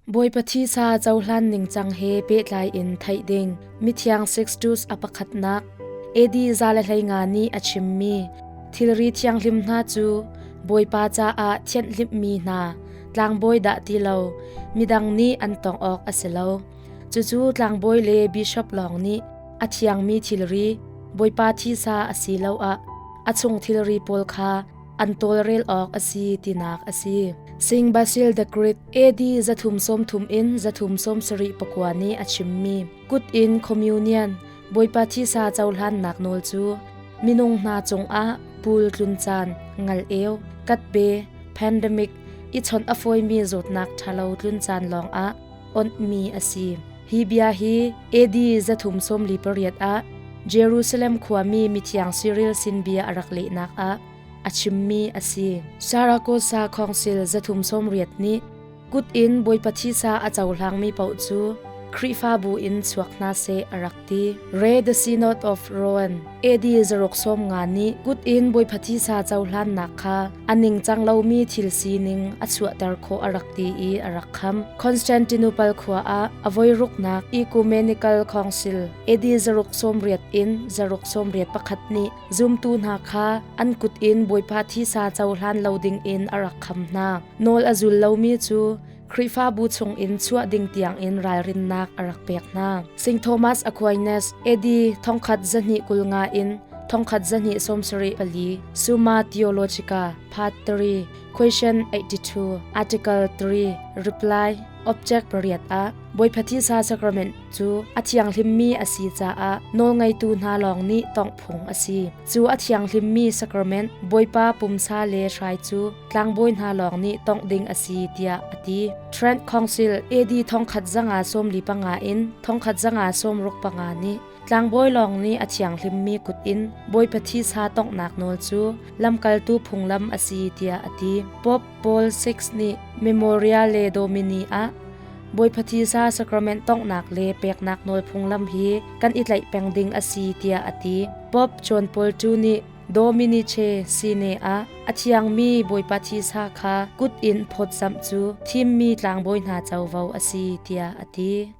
Bawipa thisa cohlan ningcang he pehtlai in theih ding Mithiang Sixtus a pakhatnak AD 115 nih a chimmi thilri thianghlim hna cu Bawipa caah thianhhlimhmi hna tlangbawi dah ti lo midang nih an tawngh awk a si lo. Cucu tlangbawi le bishop lawng nih a thiangmi thilri Bawipa thisa asiloah a chung thilri pawl kha an tawlrel awk a si tinak a si. Sing Basil the Great AD 330 in 379 nih a chimmi kut in communion Bawipa thisa cohlannak nawl cu minung hna cungah pul tlun caan ngal eu katbe pandemic i chawnh a fawimi zawtnak ṭhalo tlun caan lawngah onhmi a si. Hi bia hi AD 348 ah Jerusalem khuami mithiang Cyril sin bia a rak lehnak ah a chimmi a si. Saragossa Council 380 nih kut in Bawipa thisa a cohlangmi paoh cu Khrihfabu in chuak hna seh a rak ti. Re the Synod of Rouen AD 650 nih kut in Bawipa thisa cohlannak kha a ningcang lomi thil sining a chuahter khawh a rak ti i a rak kham. Constantinople khua ah a voiruknak Ecumenical Council AD 680 in 681 nih zumtu hna kha an kut in Bawipa thisa cohlan lo ding in a rak kham hna. Nawl a zul lomi cu Khrihfabu chungin chuah ding tiangin ralrinnak a rak pek hna. St. Thomas Aquinas AD 1225 in 1274 Summa Theologica Part 3 Question 82 Article 3 Reply Object pariat ah Bawipa Thisa Sacrament cu a thianghlimmi a si caah nawlngeitu hna lawng nih tawngh phung a si. Cu a thianghlimmi sacrament Bawipa pumsa le hrai cu tlangbawi hna lawng nih tawngh ding a si tiah a ti. Trent Council AD 1545 in 1565 nih tlangbawi lawng nih a thianghlimmi kut in Bawipa thisa tawnghnak nawl cu lamkaltu phunglam a si tiah a ti. Pope Paul VI nih Memoriale Domini ah Bawipa thisa sacrament tawnghnak le peknak nawl phunglam hi kan i tlaih peng ding a si tiah a ti. Pope John Paul II nih Dominice sine ah a thiangmi Bawipa thisa kha kut in phawtzamh cu thimmi tlangbawi hna covo a si tiah a ti.